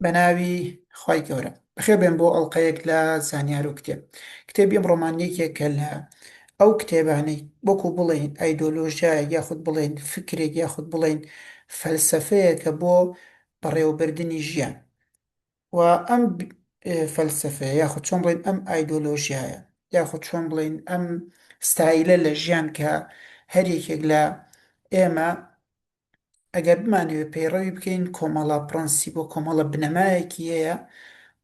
بەناوی خوای گەورە. بەخێر بێن بۆ ئەڵقەیەک لە زانیار و کتێب. کتێبی ئەمڕۆمان یەکێکە لە ئەو کتێبانەی وەکو بڵێین ئایدۆلۆژیایەک یاخود بڵێین فکرێک یاخود بڵێین فەلسەفەیەکە بۆ بەڕێوەبردنی ژیان و ئەم فەلسەفەیە یاخود چۆن بڵێین ئەم ئایدۆلۆژیایە یاخود چۆن بڵێین ئەم ستایلە لە ژیان کە هەر یەکێک لە ئێمە ئەگەر بمانەوێت پەیڕەوی بکەین کۆمەڵە پڕەنسیپ و کۆمەڵە بنەمایەکی هەیە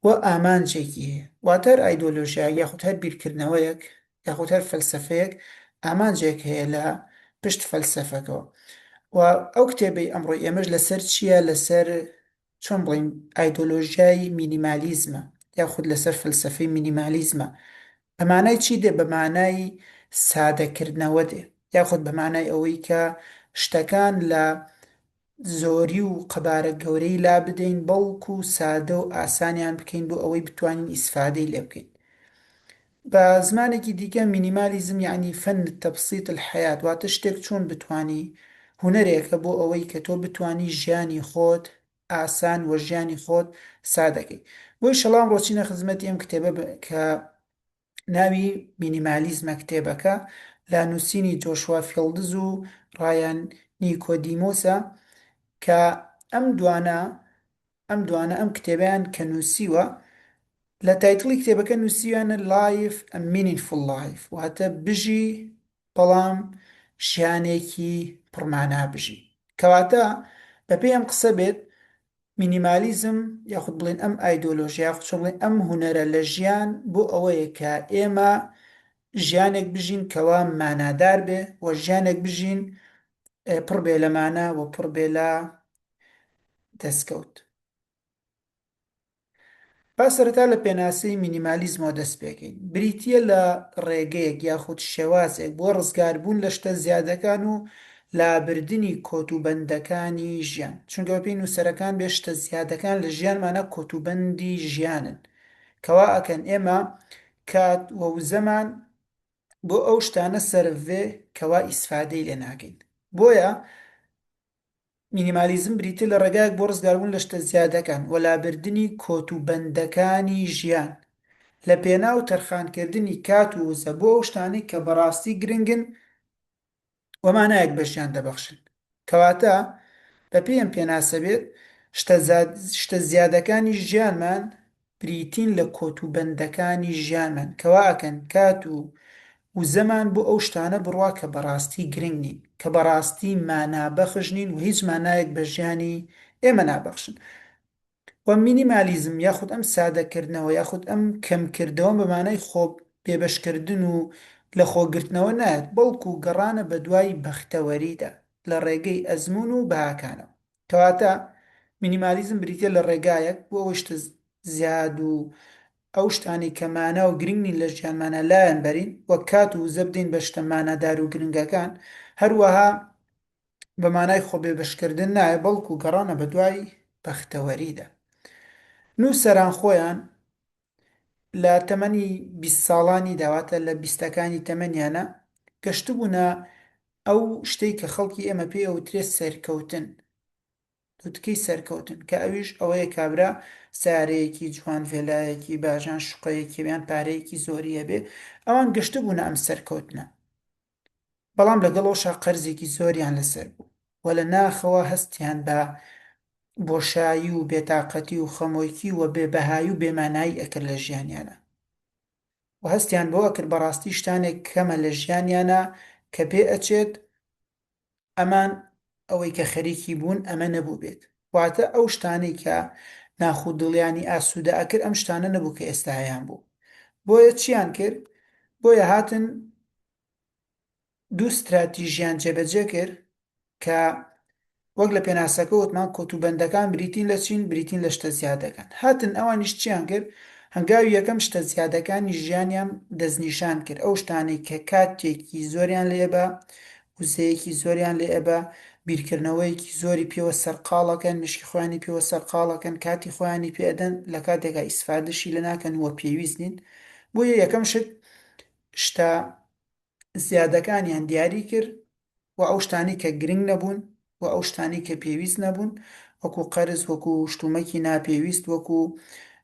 و ئامانجێکی هەیە واتە هەر ئایدۆلۆژیایەک یاخود هەر بیرکردنەوەیەک یاخود هەر فەلسەفەیەک ئامانجێک هەیە لە پشت فەلسەفەکەوە و ئەو کتێبەی ئەمڕۆی ئێمەش لەسەر چییە لەسەر چۆن بڵێین ئایدۆلۆژیای مینیمالیزمە یاخود لەسەر فەلسەفەی مینیمالیزمە بە مانای چی دێ؟ بە مانای سادەکردنەوە دێ یاخود بە مانای ئەوەی کە شتەکان لە زۆری و قەبارە گەورەی لا بدەین بەڵکو سادە و ئاسانیان بکەین بۆ ئەوەی بتوانین ئیسفادەی لێ بکەین. بە زمانێکی دیکە مینیمالیزم یەعنی فن تبسیط الحیاة واتە شتێک چۆن بتوانی هونەرێکە بۆ ئەوەی کە تۆ بتوانی ژیانی خۆت ئاسان و ژیانی خۆت سادەکەی. بۆ ئیشەڵا ئەمڕۆ چینە خزمەتی ئەم کتێبە کە ناوی مینیمالیزمە کتێبەکە لە نووسینی جۆشوا فیڵدز و ڕایان نیکۆدیمۆسە کە ئەم دوانە ئەم دوانە ئەم کتێبەیان کە نووسیوە لە title ی کتێبەکە نووسیویانە Life a Meaningful Life واتە بژی بەڵام ژیانێکی پڕمانا بژی. کەواتە بەپێی ئەم قسە بێت مینیمالیزم یاخود بڵێن ئەم ئایدۆلۆژیا یاخود چۆن بڵێن ئەم هونەرە لە ژیان بۆ ئەوەیە کە ئێمە ژیانێک بژین کەوا مانادار بێ و ژیانێک بژین پڕ بێ لە مانا و پڕ بێ لە دەستکەوت. با سەرەتا لە پێناسەی مینیمالیزمەوە دەست پێکەین. بریتییە لە ڕێگەیەک یاخود شێوازێک بۆ ڕزگاربوون لە شتە زیادەکان و لابردنی کۆتوبەندەکانی ژیان. چونکە بەپێی نووسەرەکان بێ شتە زیادەکان لە ژیانمانا کۆتوبەندی ژیانن کە وا ئەکەن ئێمە کات و وزەمان بۆ ئەو شتانە سەرف بێ کەوا ئیسفادەی لێ ناکەین. بۆیە مینیمالیزم بریتیە لە ڕێگایەک بۆ ڕزگاربوون لە شتە زیادەکان و لابردنی کۆت و بەندەکانی ژیان لە پێناو تەرخانکردنی کات و وزە بۆ ئەو شتانەی کە بەڕاستی گرنگن و مانایەک بە ژیان دەبەخشن. کەواتە بەپێی ئەم پێناسە بێت شتە زیادەکانی ژیانمان بریتین لە کۆتوبەندەکانی ژیانمان کە وا ئەکەن کات و وزەمان بۆ ئەو شتانە بڕوا کە بەڕاستی گرنگ نین، کە بەڕاستی مانابەخش نین و هیچ مانایەک بە ژیانی ئێمە نابەخشن. و مینیمالیزم یاخود ئەم سادەکردنەوە یاخود ئەم کەمکردەوە بە مانای خۆ بێبەشکردن و لەخۆگرتنەوە نایەت، بەڵکو گەڕانە بەدوای بەختەوەریدا لە ڕێگەی ئەزموون و بەهاکانەوە. کەواتە مینیمالیزم بریتیە لە ڕێگایەک بۆ ئەوەی شتە زیاد و ئەو شتانەی کە مانا و گرنگ نین لە ژیانمانا لایان بەرین و کات و وزە بدەین بە شتە مانادار و گرنگەکان هەروەها بە مانای خۆ بێبەشکردن نایە بەڵکو گەڕانە بەدوای بەختەوەریدا. نووسەران خۆیان لە تەمەنی 20 ساڵانیدا واتە لە بیستەکانی تەمەنیانە گەشتبوونە ئەو شتەی کە خەڵکی ئێمە پێی ئەوترێت سەرکەوتن، لوتکەی سەرکەوتن، کە ئەویش ئەوەیە کابرا سەیارەیەکی جوان، ڤێلایەکی باش یان شوقەیەکی یان پارەیەکی زۆری هەبێ، ئەوان گەشتبوونە ئەم سەرکەوتنە، بەڵام لەگەڵ ئەوشا قەرزێکی زۆریان لەسەر بوو و لە ناخەوە هەستیان بە بۆشایی و بێتاقەتی و خەمۆکی و بێ بەهایی و بێمانایی ئەکرد لە ژیانیانا. و هەستیان بەوە ئەکرد بەڕاستی شتانێک کەمە لە ژیانیانا کە پێ ئەچێت ئەمان ئەوەی کە خەریکی بوون ئەمە نەبووبێت واتە ئەو شتانەی کە ناخ و دڵیانی ئاسوودە ئەکرد ئەم شتانە نەبوو کە ئێستا هەیان بوو بۆیە چیان کرد بۆیە هاتن دوو ستراتیژیان جێبەجێ کرد کە وەک لە پێناسەکە وتمان کۆتوبەندەکان بریتین لە چین؟ بریتین لە شتە زیادەکان. هاتن ئەوانیش چیان کرد؟ هەنگاوی یەکەم شتە زیادەکانی ژیانیان دەستنیشان کرد، ئەو شتانەی کە کاتێکی زۆریان لێ ئەبا، وزەیەکی زۆریان لێ ئەبا، بیرکردنەوەیەکی زۆری پێوە سەرقاڵەکەن، مشکی خۆیانی پێوە سەرقاڵەکەن، کاتی خۆیانی پێ ئەدەن، لە کاتێکا ئیسفادەشی لێ ناکەن و پێویست نین. بۆیە یەکەم شت شتە زیادەکانیان دیاری کرد و ئەو شتانەی کە گرنگ نەبوون و ئەو شتانەی کە پێویست نەبوون وەکو قەرز، وەکو شتومەکی ناپێویست، وەکو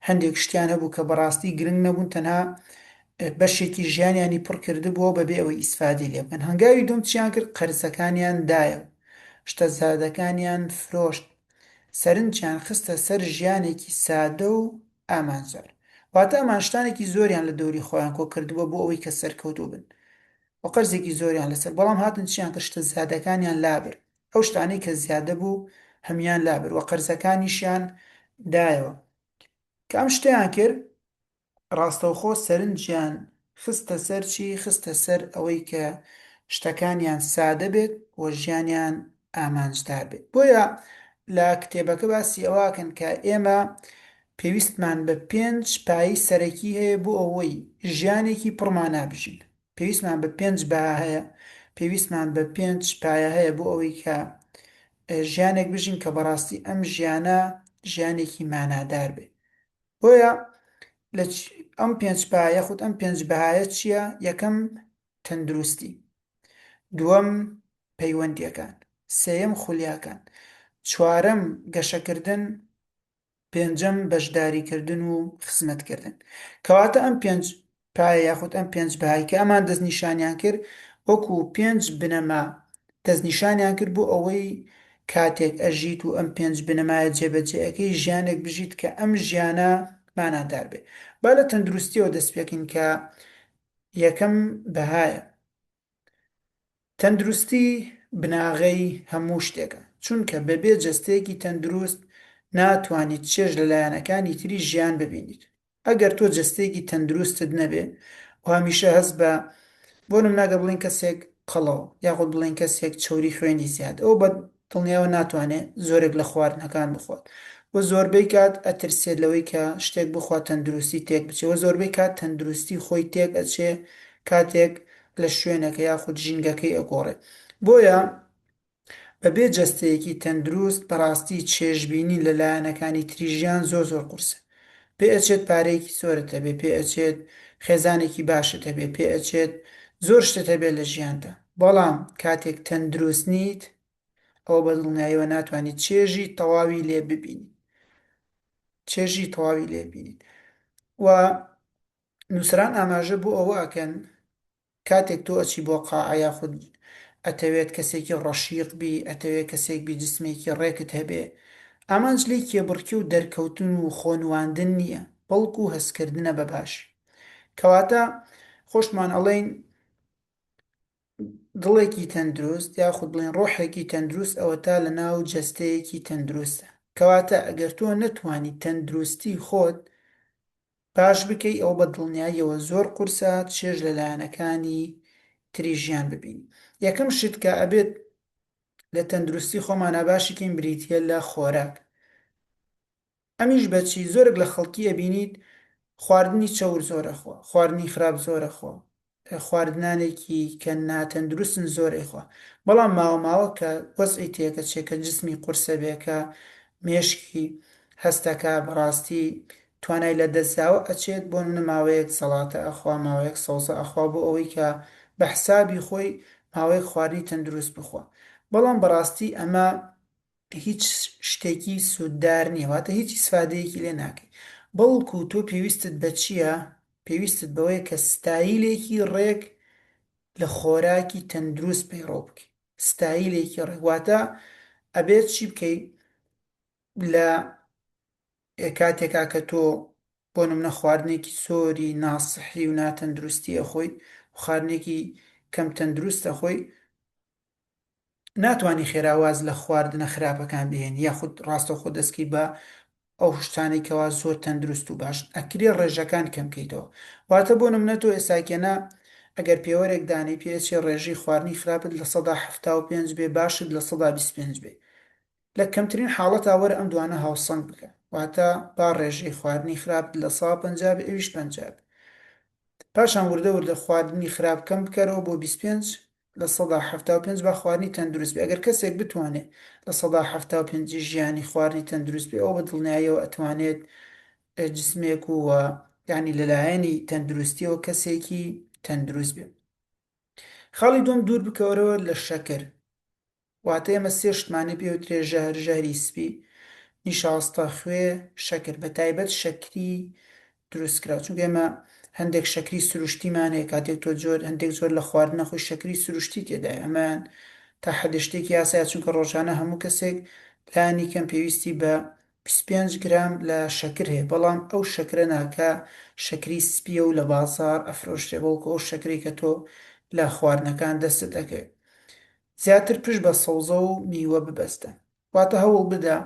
هەندێک شتیان هەبوو کە بەڕاستی گرنگ نەبوون تەنها بەشێکی ژیانیانی پڕ کردبووەوە بەبێ ئەوەی ئیسفادەی لێ بکەن. هەنگاوی دووەم چیان کرد؟ قەرزەکانیان دایەوە، شتە زادەکانیان فرۆشت، سەرنجیان خستە سەر ژیانێکی سادە و ئامانجدار. واتە ئەمان شتانێکی زۆریان لە دەوری خۆیان کۆ کردبووە بۆ ئەوەی کە سەرکەوتوو بن و قەرزێکی زۆریان لەسەر، بەڵام هاتن چیان کرد؟ شتە زادەکانیان لابرد، ئەو شتانەی کە زیادە بوو هەموویان لابرد و قەرزەکانیشیان دایەوە. کە ئەم شتەیان کرد، ڕاستەوخۆ سەرنجیان خستە سەر چی؟ خستە سەر ئەوەی کە شتەکانیان سادە بێت و ژیانیان ئامانجدار بێت. بۆیە لە کتێبەکە باسی ئەوەکەن کە ئێمە پێویستمان بە پێنج پایەی سەرەکی هەیە بۆ ئەوەی ژیانێکی پڕمانا بژین. پێویستمان بە پێنج بەها هەیە، پێویستمان بە پێنج پایە هەیە بۆ ئەوەی کە ژیانێک بژین کە بەڕاستی ئەم ژیانە ژیانێکی مانادار بێت. بۆیە لە ئەم پێنج پایە یاخود ئەم پێنج بەهایە چییە؟ یەکەم تەندروستی، دووەم پەیوەندییەکان، سێیەم خولیاکان، چوارەم گەشەکردن، پێنجەم بەشداریکردن و خزمەتکردن. کەواتە ئەم پێنج پایە یاخود ئەم پێنج بەهای کە ئەمان دەستنیشانیان کرد وەکو پێنج بنەما دەستنیشانیان کرد بۆ ئەوەی کاتێک ئەژیت و ئەم پێنج بنەمایە جێبەجێ ئەکەی ژیانێک بژیت کە ئەم ژیانە مانادار بێ. با لە تەندروستیەوە دەست پێکەین کە یەکەم بەهایە. تەندروستی بناغەی هەموو شتێکە، چونکە بەبێ جەستەیەکی تەندروست ناتوانیت چێژ لە لایەنەکانی تری ژیان ببینیت. ئەگەر تۆ جەستەیەکی تەندروستت نەبێ و هەمیشە هەست بە بۆ نمونە گەر بڵێین کەسێک قەڵەوە یاخود بڵێین کەسێک چەوری خوێنی زیاد ئەو بە دڵنیاوە ناتوانێت زۆرێک لە خواردنەکان بخوات و زۆربەی کات ئەترسێت لەوەی کە شتێک بخوات تەندروستی تێک بچێ و زۆربەی کات تەندروستی خۆی تێک ئەچێ کاتێک لە شوێنەکە یاخود ژینگەکەی ئەگۆڕێ بۆیە بەبێ جەستەیەکی تەندروست بەڕاستی چێژبینین لە لایەنەکانی تری ژیان زۆر زۆر قورسە. پێ ئەچێت پارەیەکی زۆرت هەبێ، پێ ئەچێت خێزانێکی باشت هەبێ، پێ ئەچێت زۆر شتت هەبێت لە ژیانتا، بەڵام کاتێک تەندروست نیت ئەوە بە دڵنیایەوە ناتوانیت چێژی تەواوی لێ ببینیت. چێژی تەواوی لێ ببینیت. و نووسەران ئاماژە بۆ ئەوە ئەکەن کاتێک تۆ ئەچی بۆ قاعە یاخود ئەتەوێت کەسێکی ڕەشیق بی ئەتەوێت کەسێک بی جسمێکی ڕێکت هەبێ ئامانج لێی کێبڕکێ و دەرکەوتن و خۆنواندن نییە بەڵکو هەستکردنە بە باشی کەواتە خۆشمان ئەڵێین دڵێکی تەندروست یاخود بڵێن ڕۆحێکی تەندروست ئەوەتا لە ناو جەستەیەکی تەندروستە کەواتە ئەگەر تۆ نەتوانی تەندروستی خۆت باش بکەی ئەوە بە دڵنیاییەوە زۆر قورسە چێژ لە لایەنەکانی تری ژیان ببینی. یەکەم شت کە ئەبێت لە تەندروستی خۆمانا باشی کەین بریتییە لە خۆراک. ئەمیش بەچی؟ زۆرێک لە خەڵکی ئەبینیت خواردنی چەور زۆر ئەخوا، خواردنی خراپ زۆر ئەخوا، خواردنانێکی کە ناتەندروستن زۆر ئەیخوا بەڵام ماوە ماوە کە وەزعی تێکەچێ کە جسمی قورسە بێ کە مێشکی هەستەکا بەڕاستی توانای لە دەستداوە ئەچێت بۆ نمونە ماوەیەک سەڵاتە ئەخوا ماوەیەک سەوزە ئەخوا بۆ ئەوەی کە بە حسابی خۆی ماوەیەک خواردنی تەندروست بخوا بەڵام بەڕاستی ئەمە هیچ شتێکی سووددار نییە واتە هیچ ئیسفادەیەکی لێ ناکەی بەڵکو تۆ پێویستت بە چییە پێویستت بەوەیە کە ستایلێکی ڕێک لە خۆراکی تەندروست پەیڕەو بکەی ستایلێکی ڕێک واتە ئەبێت چی بکەی لە کاتێکا کە تۆ بۆ نمونە خواردنێکی زۆری ناسحی و ناتەندروستی ئەخۆی خواردنێکی کەم تەندروست ئەخۆی ناتوانی خێرا واز لە خواردنە خراپەکان بهێنی یاخود ڕاستەوخۆ دەستکەی بە ئەو شتانەی کەوا زۆر تەندروست و باشن ئەکرێ ڕێژەکان کەم کەیتەوە واتە بۆ نمونە تۆ ئێستاکێنە ئەگەر پێوەرێک دانێی پێ ئەچێ ڕێژەی خواردنی خراپت 75% بێ باشت 25% بێ لە کەمترین حاڵەتا وەرە ئەم دوانە هاوسەنگ بکە واتە با ڕێژەی خواردنی خراپت 50% بێ ئەویش 50 بێ پاشان وردە وردە خواردنی خراپ کەم بکەرەوە بۆ 25 75% با خواردنی تەندروست بێ ئەگەر کەسێک بتوانێت 75% ژیانی خواردنی تەندروست بێ ئەو بە دڵنیاییەوە ئەتوانێت جسمێک و یانی لەلایەنی تەندروستیەوە کەسێکی تەندروست بێ. خاڵی دووەم دوور بکەوەرەوە لە شەکر واتە ئێمە سێ شتمانی پێ وترێ ژەهر ژەهری سپی. نیشاستە، خوێ، شەکر، بە تایبەت شەکری دروستکراو، چونکە ئێمە هەندێک شەکری سروشتیمان هەیە، کاتێک تۆ جۆر هەندێک جۆر لە خواردنە خۆی شەکری سروشتی تێدایە، ئەمەیان تا حەدێ شتێکی ئاسایە، چونکە ڕۆژانە هەموو کەسێک لانی کەم پێویستی بە 25 گرام لە شەکر هەیە، بەڵام ئەو شەکرە نا کە شەکری سپییە و لە بازاڕ ئەفرۆشرێ، بەڵکو ئەو شەکرەی کە تۆ لە خواردنەکان دەستت ئەکەوێت. زیاتر پشت بە سەوزە و میوە ببەستە. واتە هەوڵ بدە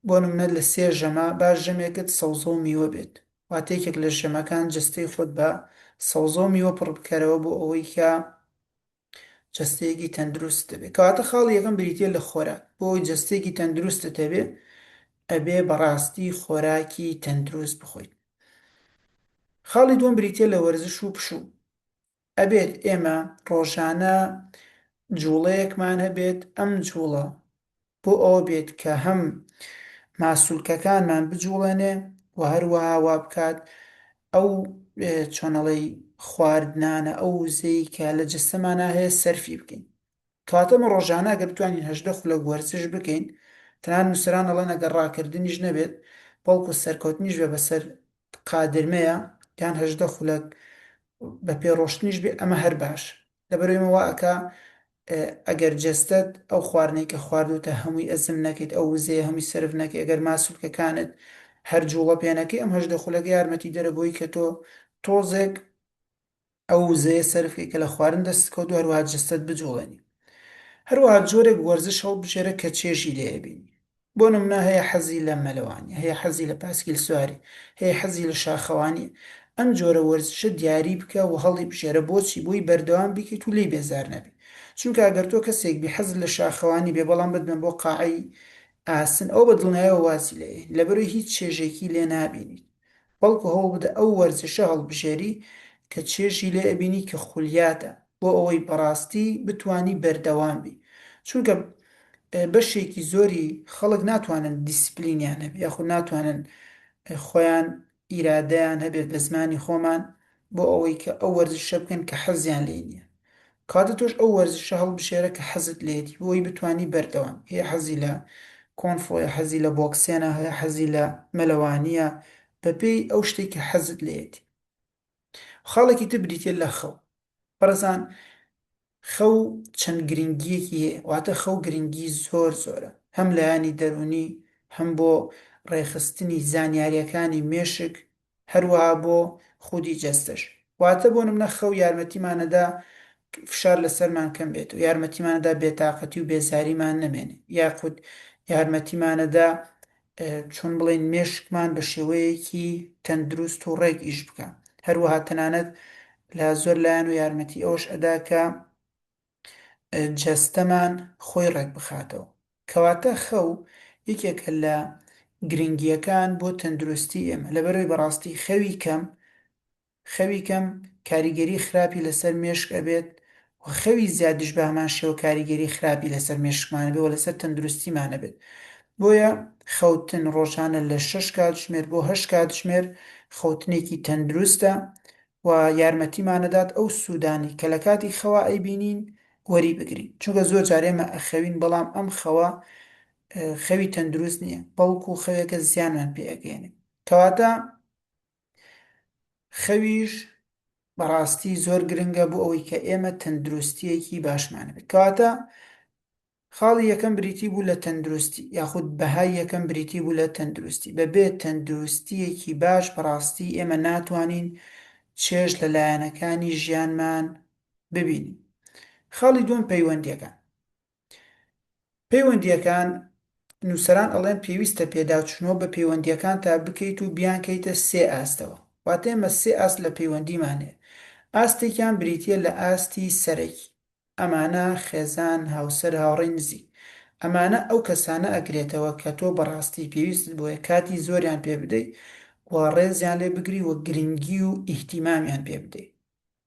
بۆ نمونە لە سێ ژەمە با ژەمێکت سەوزە و میوە بێت واتە یەکێک لە ژەمەکان جەستەی خۆت بە سەوزە و میوە پڕ بکەرەوە بۆ ئەوەی کە جەستەیەکی تەندروست دەبێت کەواتە خاڵی یەکەم بریتیە لە خۆراک بۆ ئەوەی جەستەیەکی تەندروستت هەبێ ئەبێ بەڕاستی خۆراکی تەندروست بخۆیت خاڵی دووەم بریتیە لە وەرزش و پشوو ئەبێت ئێمە ڕۆژانە جوڵەیەکمان هەبێت، ئەم جوڵە بۆ ئەوە بێت کە هەم ماسولکەکانمان بجوڵێنێ و هەروەها وا بکات ئەو چۆنەڵی خواردنانە ئەو وزەی کە لە جەستەمانا هەیە سەرفی بکەین. کەواتە ئەمە ڕۆژانە ئەگەر بتوانین 18 خولەک وەرزش بکەین، تەنانەت نووسەران ئەڵێن ئەگەر ڕاکردنیش نەبێت بەڵکو سەرکەوتنیش بێ بەسەر قادرمەیە یان 18 خولەک بە پێ ڕۆشتنیش بێ ئەمە هەر باش لەبەرئەوەی ئەمە وا ئەکا ئەگەر جەستەت ئەو خواردنەی کە خواردوتە هەمووی ئەزم نەکەیت ئەو وزەیە هەمووی سەرف نەکەی ئەگەر ماسولکەکانت هەر جوڵە پێ نەکەی ئەم 18 خولەکە یارمەتی دەرە بۆی کە تۆ تۆزێک ئەو وزەیە سەرف کەی کە لە خواردن دەستت کەوتووە هەروەها جەستەت بجوڵێنی. هەروەها جۆرێک وەرزش هەڵبژێرە کە چێژی لێ ئەبینی. بۆ نمونە هەیە حەزی لە مەلەوانی، هەیە حەزی لە پاسکیل سواری، هەیە حەزی لە شاخەوانی. ئەم جۆرە وەرزشە دیاری بکە و هەڵی بژێرە بۆچی؟ بۆی بەردەوام بیکەیت و لێی بێزار نەبی. چونکە ئەگەر تۆ کەسێک بی حەزت لە شاخەوانی بێ بەڵام بتبەن بۆ قاعەی ئاسن ئەوە بە دڵنیایەوە وازی لێ ئەهێنی لەبەرئەوەی هیچ چێژێکی لێ نابینیت. بەڵکو هەوڵبدە ئەو وەرزشە هەڵبژێری کە چێژی لێ ئەبینی کە خولیاتە بۆ ئەوەی بەڕاستی بتوانی بەردەوام بی چونکە بەشێکی زۆری خەڵک ناتوانن دیسپلینیان هەبێ یاخود ناتوانن خۆیان ئیرادەیان هەبێت بە زمانی خۆمان بۆ ئەوەی کە ئەو وەرزشە بکەن کە حەزیان لێی نییە کەواتە تۆش ئەو وەرزشە هەڵبژێرە کە حەزت لێیەتی بۆ ئەوەی بتوانی بەردەوام هەیە حەزی لە کۆنفۆیە حەزی لە بۆکسێنە هەیە حەزی لە مەلەوانییە بەپێی ئەو شتێک کە حەزت لێیەتی خاڵێکی تر بریتیە لە خەو بەڕێزان خەو چەند گرنگیەکی هەیە واتە خەو گرنگی زۆر زۆرە هەم لایەنی دەروونی هەم بۆ ڕێکخستنی زانیاریەکانی مێشک هەروەها بۆ خودی جەستەش. واتە بۆ نمونە خەو یارمەتیمان ئەدا فشار لەسەرمان کەم بێت و یارمەتیمان ئەدا بێتاقەتی و بێزاریمان نەمێنێ یاخود یارمەتیمان ئەدا چۆن بڵێین مێشکمان بە شێوەیەکی تەندروست و ڕێک ئیش بکا. هەروەها تەنانەت لە زۆر لایەن و یارمەتی ئەوەش ئەدا کە جەستەمان خۆی ڕێک بخاتەوە. کەواتە خەو یەکێکە لە گرنگییەکان بۆ تەندروستی ئێمە، لەبەرئەوەی بەڕاستی خەوی کەم خەوی کەم کاریگەری خراپی لەسەر مێشک ئەبێت و خەوی زیادیش بە هەمان شێوە کاریگەری خراپی لەسەر مێشکمان ئەبێت و لەسەر تەندروستیمان ئەبێت. بۆیە خەوتن ڕۆژانە لە شەش کاتژمێر بۆ هەشت کاتژمێر خەوتنێکی تەندروستە و یارمەتیمان ئەدات ئەو سوودانەی کە لە کاتی خەوا ئەیبینین وەری بگرین چونکە زۆر جار ئێمە ئەخەوین بەڵام ئەم خەوە خەوی تەندروست نییە بەڵکو خەوێکە زیانمان پێ ئەگەیەنێ کەواتە خەویش بەڕاستی زۆر گرنگە بۆ ئەوەی کە ئێمە تەندروستیەکی باشمان هەبێت کەواتە خاڵی یەکەم بریتی بوو لە تەندروستی، یاخود بەهای یەکەم بریتی بوو لە تەندروستی. بەبێ تەندروستییەکی باش بەڕاستی ئێمە ناتوانین چێژ لە لایەنەکانی ژیانمان ببینین. خاڵی دووەم پەیوەندییەکان. پەیوەندییەکان نووسەران ئەڵێن پێویستە پێداچوونەوە بە پەیوەندییەکانتا بکەیت و بیانکەیتە سێ ئاستەوە. واتە ئێمە سێ ئاست لە پەیوەندیمان هەیە. ئاستێکیان بریتییە لە ئاستی سەرەکی. ئەمانە، خێزان، هاوسەر، هاوڕێی نزیک. ئەمانە ئەو کەسانە ئەگرێتەوە کە تۆ بەڕاستی پێویستت بۆیە کاتی زۆریان پێ بدەی و ڕێزیان لێ بگری و گرنگی و ئیهتیمامیان پێ بدەی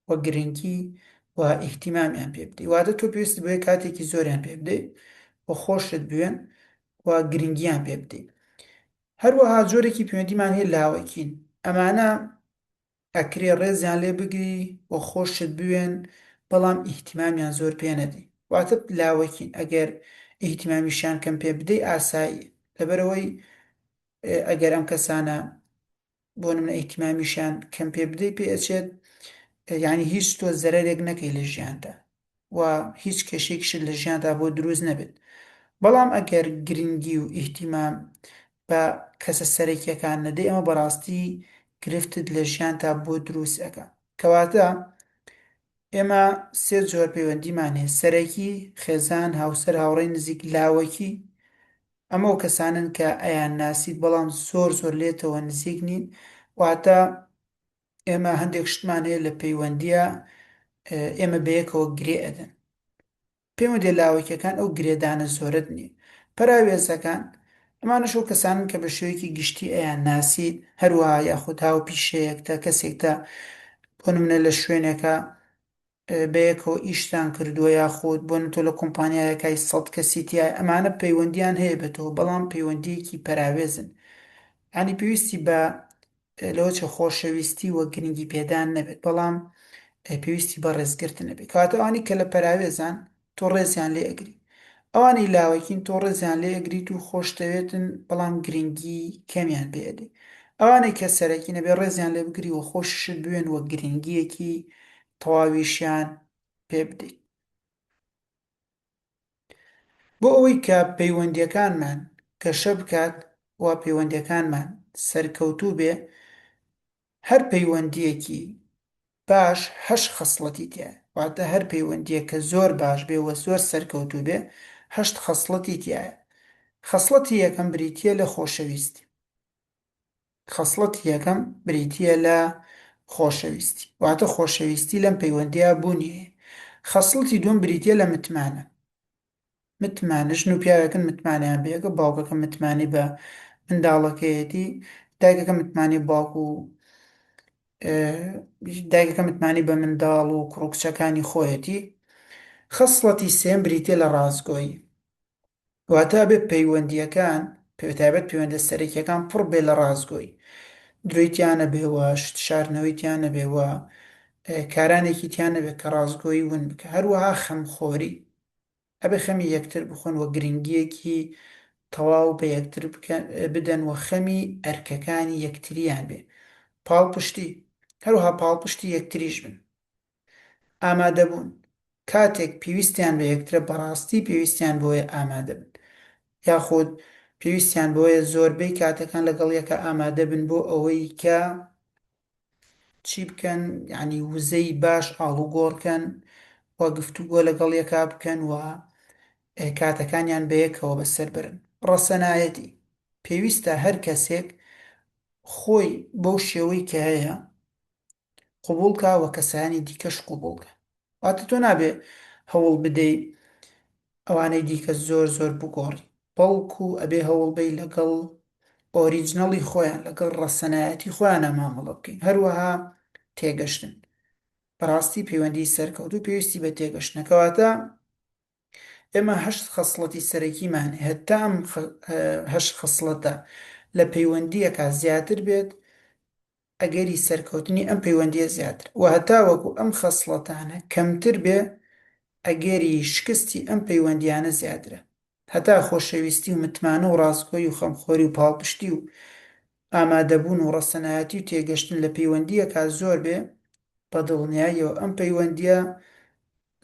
و گرنگی و ئیهتیمامیان پێ بدەی واتە تۆ پێویستت بۆیە کاتێکی زۆریان پێ بدەی و خۆشت بوێن و گرنگیان پێ بدەی هەروەها جۆرێکی پەیوەندیمان هەیە لاوەکین ئەمانە ئەکرێ ڕێزیان لێ بگری و خۆشت بوێن بەڵام ئیهتیمامیان زۆر پێ نەدەی واتە لاوەکین ئەگەر ئیهتیمامیشیان کەم پێ بدەی ئاساییە لەبەرئەوەی. ئەگەر ئەم کەسانە بۆ نمونە ئیهتیمامیشیان کەم پێ بدەی پێ ئەچێت یعنی هیچ تۆ زەرەرێک نەکەی لە ژیاندا و هیچ کێشێکیشت لە ژیاندا بۆ دروست نەبێت بەڵام ئەگەر گرنگی و ئیهتیمام بە کەسە سەرەکیەکان نەدەی ئەمە بەڕاستی گرفتت لە ژیانتا بۆ دروست ئەکا کەواتە ئێمە سێ جۆر پەیوەندیمان هەیە سەرەکی خێزان هاوسەر هاوڕێی نزیک لاوەکی ئەمە ئەو کەسانەن کە ئەیان ناسیت بەڵام زۆر زۆر لێتەوە نزیک نین واتە ئێمە هەندێک شتمان هەیە لە پەیوەندیە ئێمە بەیەکەوە گرێ ئەدەن پەیوەندیە لاوەکیەکان ئەو گرێدانە زۆرەت نییە. پەراوێزەکان، ئەمانەش ئەو کەسانەن کە بە شێوەیەکی گشتی ئەیان ناسیت، هەروەها یاخود هاوپیشەیەکتە، کەسێکتە بۆ نمونە لە شوێنێکە بەیەکەوە ئیشتان کردووە یاخود بۆ تۆ لە کۆمپانیایەکای سەد کەسی تیایە، ئەمانە پەیوەندیان هەیە بە تۆ بەڵام پەیوەندیەکی پەراوێزن یانی پێویستی بە لەوەچێ خۆشەویستی و گرنگی پێدان نەبێت بەڵام پێویستی بە ڕێزگرتن نەبێت کەواتە ئەوانەی کە لە پەراوێزان تۆ ڕێزیان لێ ئەگری ئەوانەی لاوەکین تۆ ڕێزیان لێ ئەگریت و خۆشتەوێتن بەڵام گرنگی کەمیان پێ ئەدەی ئەوانەی کە سەرەکی نەبێ ڕێزیان لێ بگری و خۆششت بوێن و گرنگیەکی تەواویشیان پێ بدەیت بۆ ئەوەی کە پەیوەندیەکانمان گەشە بکات و پەیوەندیەکانمان سەرکەوتوو بێ هەر پەیوەندیەکی باش هەشت خەسڵەتی تیایە واتە هەر پەیوەندیەک کە زۆر باش بێ و زۆر سەرکەوتوو بێ هەشت خەسڵەتی تیایە خەسڵەتی یەکەم بریتیە لە خۆشەویستی. خەسڵەتی یەکەم بریتییە لە خۆشەویستی، واتە خۆشەویستی لەم پەیوەندییە بوونی هەیە. خەسڵەتی دووەم بریتییە لە متمانە. متمانە، ژن و پیاوێکن متمانەیان بە یەکە، باوکەکە متمانەی بە منداڵەکەیەتی، دایکەکە متمانەی باوک و دایکەکە متمانەی بە منداڵ و کوڕ و کچەکانی خۆیەتی. خەسڵەتی سێیەم بریتییە لە ڕاستگۆیی. واتە ئەبێ پەیوەندییەکان، بەتایبەت پەیوەندیە سەرەکییەکان پڕ بێ لە ڕاستگۆیی. درۆی تیا نەبێ و شت شاردنەوەی تیا نەبێ و کارانێکی تیا نەبێ کە ڕاستگۆیی ون بکا. هەروەها خەمخۆری. ئەبێ خەمی یەکتر بخۆن و گرنگییەکی تەواو بە یەکتر بدەن و خەمی ئەرکەکانی یەکتریان بێ. پاڵپشتی. هەروەها پاڵپشتی یەکتریش بن. ئامادەبوون، کاتێک پێویستیان بە یەکترە بەڕاستی پێویستیان بەوەیە ئامادەبن، یاخود پێویستیان بەوەیە زۆربەی کاتەکان لەگەڵ یەکا ئامادەبن بۆ ئەوەی کە چی بکەن یعنی وزەی باش ئاڵوگۆڕکەن و گفتوگۆ لەگەڵ یەکا بکەن و کاتەکانیان بەیەکەوە بەسەر برن. ڕەسەنایەتی، پێویستە هەر کەسێک خۆی بەو شێوەی کە هەیە قبوڵ کا و کەسانی دیکەش قبوڵ کە. واتە تۆ نابێ هەوڵ بدەی ئەوانەی دیکە زۆر زۆر بگۆڕی، بەڵکو ئەبێ هەوڵ بەی لەگەڵ ئۆریجنەڵی خۆیان، لەگەڵ ڕەسەنایەتی خۆیانا مامەڵە بکەین. هەروەها تێگەشتن. بەڕاستی پەیوەندی سەرکەوتوو پێویستی بە تێگەشتنە. کەواتە ئێمە هەشت خەسڵەتی سەرەکیمان هەیە، هەتا ئەم هەشت خەسڵەتە لە پەیوەندییەکا زیاتر بێت، ئەگەری سەرکەوتنی ئەم پەیوەندییە زیاترە و هەتاوەکو ئەم خەسڵەتانە کەمتر بێ ئەگەری شکستی ئەم پەیوەندییانە زیاترە. هەتا خۆشەویستی و متمانە و ڕاستگۆیی و خەمخۆری و پاڵپشتی و ئامادەبوون و ڕەسەنایەتی و تێگەشتن لە پەیوەندییەکا زۆر بێ بە دڵنیاییەوە ئەم پەیوەندییە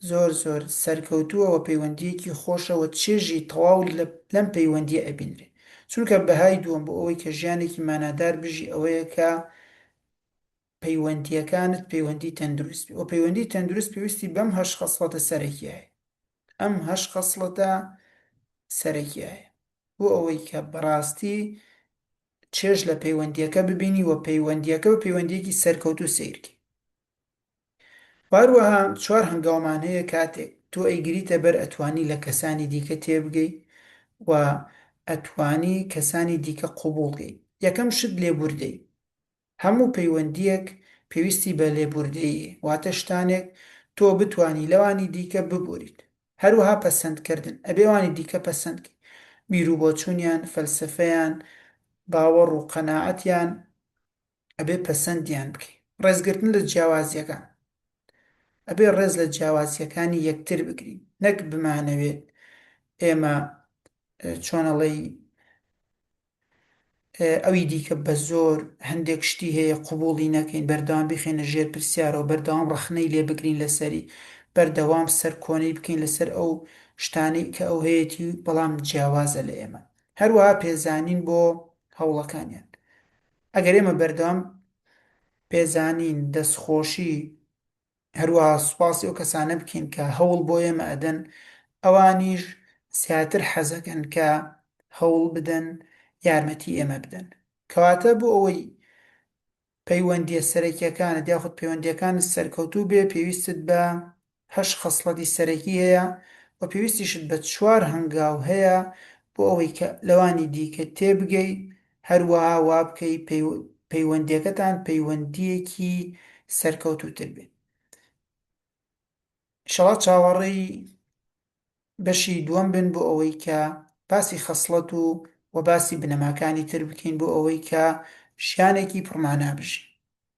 زۆر زۆر سەرکەوتووە و پەیوەندییەکی خۆشە و چێژی تەواو لەم پەیوەندییە ئەبینرێ. چونکە بەهای دووەم بۆ ئەوەی کە ژیانێکی مانادار بژی ئەوەیە کە پەیوەندییەکانت پەیوەندی تەندروست بێ و پەیوەندی تەندروست پێویستی بەم هەشت خەسڵەتە سەرەکییە هەیە. ئەم هەشت خەسڵەتە سەرەکییە هەیە بۆ ئەوەی کە بەڕاستی چێژ لە پەیوەندییەکە ببینی و پەیوەندییەکە بە پەیوەندییەکی سەرکەوتوو سەیرکەی. وە هەروەها چوار هەنگاومان هەیە کاتێک تۆ ئەیگریتە بەر ئەتوانی لە کەسانی دیکە تێبگەی و ئەتوانی کەسانی دیکە قبوڵکەی یەکەم شت لێبوردەی هەموو پەیوەندیەک پێویستی بە لێبوردەیی واتە شتانێک تۆ بتوانی لەوانی دیکە ببوریت هەروەها پەسەندکردن ئەبێ ئەوانی دیکە پەسەند کەی بیروبۆچونیان فەلسەفەیان باوەڕ و قەناعەتیان ئەبێ پەسەندیان بکەی. ڕێزگرتن لە جیاوازییەکان، ئەبێ ڕێز لە جیاوازییەکانی یەکتر بگرین، نەک بمانەوێت ئێمە چۆن ئەڵێی. ئەوی دیکە بە زۆر هەندێک شتی هەیە قبوڵی نەکەین، بەردەوام بیخەینە ژێر پرسیارەوە، بەردەوام ڕەخنەی لێ بگرین لەسەری، بەردەوام سەرکۆنەی بکەین لەسەر ئەو شتانەی کە ئەو هەیەتی بەڵام جیاوازە لە ئێمە. هەروەها پێزانین بۆ هەوڵەکانیان. ئەگەر ئێمە بەردەوام پێزانین، دەستخۆشی، هەروەها سوپاسی ئەو کەسانە بکەین کە هەوڵ بۆ ئێمە ئەدەن، ئەوانیش زیاتر حەزەکەن کە هەوڵ بدەن یارمەتی ئێمە بدەن. کەواتە بۆ ئەوەی پەیوەندییە سەرەکییەکانت یاخود پەیوەندییەکانت سەرکەوتوو بێ پێویستت بە هەشت خەسڵەتی سەرەکی هەیە و پێویستیشت بە چوار هەنگاو هەیە بۆ ئەوەی کە لەوانی دیکە تێبگەی هەروەها وابکەی پەیوەندییەکەتان پەیوەندییەکی سەرکەوتووتر بێت. ئیشەڵا چاوەڕێی بەشی دووەم بن بۆ ئەوەی کە باسی خەسڵەت و و باسی بنەماکانی تر بکەین بۆ ئەوەی کە ژیانێکی پڕمانا بژین.